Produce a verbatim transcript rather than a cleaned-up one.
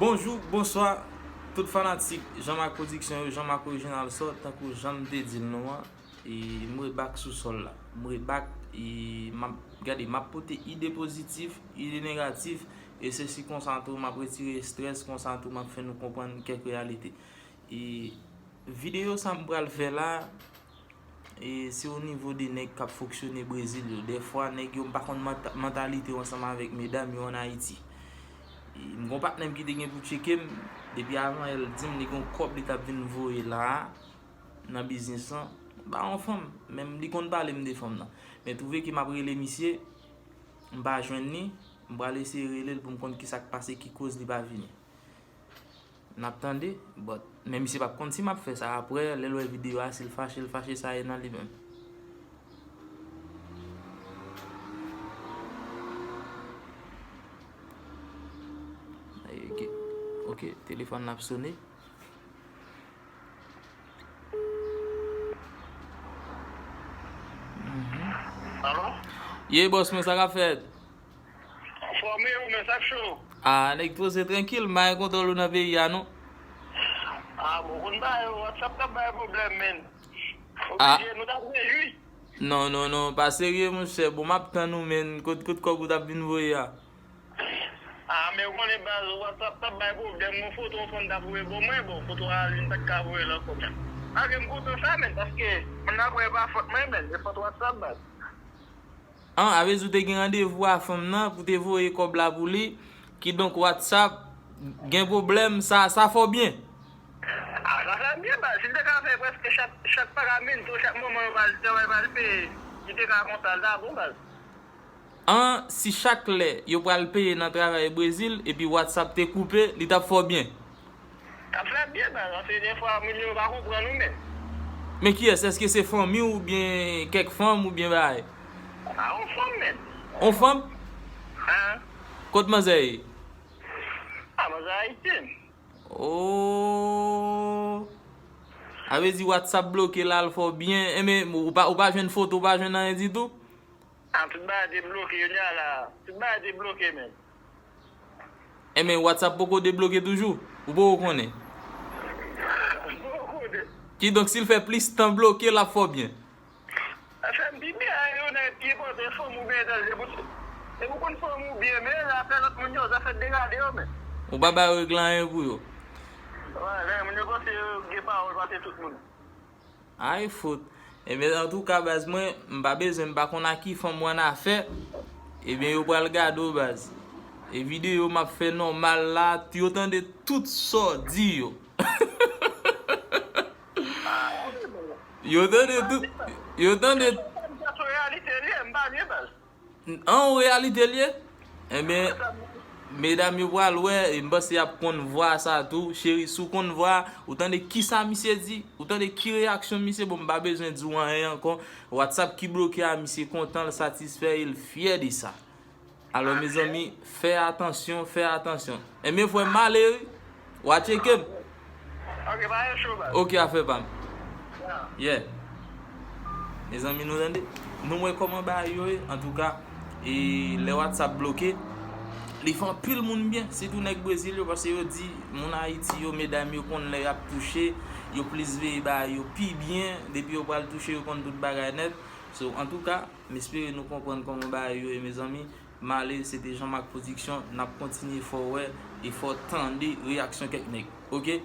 Bonjou, bonswa, tout fanatik Jean Marc Production yo, Jean Marc Original Sò, tankou jan m te di l nou an, e m rebak sou sòl la. M rebak, e m ap, gade, m ap pote ide pozitif, ide negatif, e se si konsa tou m ap retire estrès, konsa tou m ap fè nou konprann kèk reyalite. E videyo sa m pral fè la, e se o nivo de nèg k ap fonksyone Brezil yo. Dèfwa, nèg yo, m pa konn manta-, mantalite yo ansanm avèk medam yo ann Ayiti. E m gon patnè m ki te gen pou tcheke m, depi avan yè l di m li gon kòb li t ap vin voye la a, nan biznis lan, ba yon fanm. Menm li konn pale m de fanm nan. Men twouve ke m ap rele misye, m pa jwenn li, m pral eseye rele l pou m konn kisa k pase, ki koz li pa vini. N ap tande, but, men misye p ap konn si m ap fè sa. Aprè, lè l wè videyo a, si l fache, l fache, sa e nan li menm. Ok, ok, telefòn nan ap sone. Mhm. Alo? Ye, bòs mwen, sa k ap fèt? Anfòme ou, men sa k cho? Ah, nèg poze trankil, m pa gen kontwòl ou nan peyi a, non. Ah, bon, konn bagay yo, WhatsApp t ap bay pwoblèm, men. Ah. Oblije, nou t ap rejwi. Non, non, non, pa serye, monchè. Bon, m ap tann ou, men. Kot, kot kòb ou t ap vin voye a? Ah, men ou konnen baz, WhatsApp t ap bay pwoblèm, yon foto yon fanm t ap voye ban mwen, bon, foto a li m pa t ka voye l ankò, men. Malgre m kontan sa, men, paske moun nan kwè e pa fòt mwen, men, se fòt WhatsApp, baz. An, avèdi ou te gen randevou a fanm nan pou te voye kòb la pou li, kidonk WhatsApp gen pwoblèm, sa, sa fè w byen. Ah, sa fè m byen, baz. Si l te ka fè prèske chak, chak paramento, chak moman yo pral travay, pral peye, li te ka konsa, l ta bon, baz. An, si chak lè yo pral peye nan travay Brezil, epi WhatsApp te koupe, li t ap fè w byen. T ap fè byen, baz, paske defwa moun yo pa konprann ou menm. Men kiyès? Èske se fanmi w oubyen kèk fanm oubyen bagay? A, yon fanm menm. Yon fanm? An. Kot manzè ye? A, manzè Ayiti. Oh. A vle di WhatsApp bloke la, l fè w byen. Enben, ou pa, ou pa jwenn foto, ou pa jwenn anyen ditou? Ah, tout bagay te bloke, yo di a la. Tout bagay te bloke, men. Enben, WhatsApp poko debloke toujou? Ou poko konnen? Poko konnen. Kidonk, si l fè plis tan bloke, l ap fè w byen. Sa fè m pi byen, yo nèg ki pote fanm ou byen, etranje pou, e pou konn fanm ou byen, men afè lòt moun yo, zafè degade yo, men. Ou pa ba yo règle anyen pou yo? Wè, men moun yo panse yo gen pawòl pase tout moun. Ay, fout. Ebyen, antouka, baz mwen, m pa bezwen, m pa konn a ki fanm w annafè. Ebyen, yo pral gade w, baz. E videyo m ap fè nòmal la, yo tande tout sa w di yo. Yo tande tout, yo tande. Sa se reyalite li ye, m pa byen, baz. An, yon reyalite l ye? Enben, medam yo pral wè, e m panse y ap konn vwa sa tou. Cheri, si w konn vwa, ou tande kisa misye di, ou tande ki reyaksyon misye, bon, m pa bezwen di w anyen ankò. WhatsApp ki bloke a, misye kontan, l satisfè e l fyè de sa. Alò, mezanmi, fè atansyon, fè atansyon. Enben, frè m ale wi. W a tcheke m. Ok, pa gen cho, baz. Ok, afè pa m. Yeah. Yeah. Mezanmi, nou tande? Nou wè kòman bagay yo ye. Antouka, e lè WhatsApp bloke, li fè anpil moun byen, sitou nèg Brezil yo, paske yo di moun Ayiti yo, medam yo konn lè y ap touche, yo plis veye bagay yo pi byen, depi yo pral touche, yo konn tout bagay nèt. So, antouka, m espere nou konprann kòman bagay yo ye, mezanmi. M ale, se te Jean Marc Production. N ap kontinye fè w wè e fè w tande reyaksyon kèk nèg. Ok?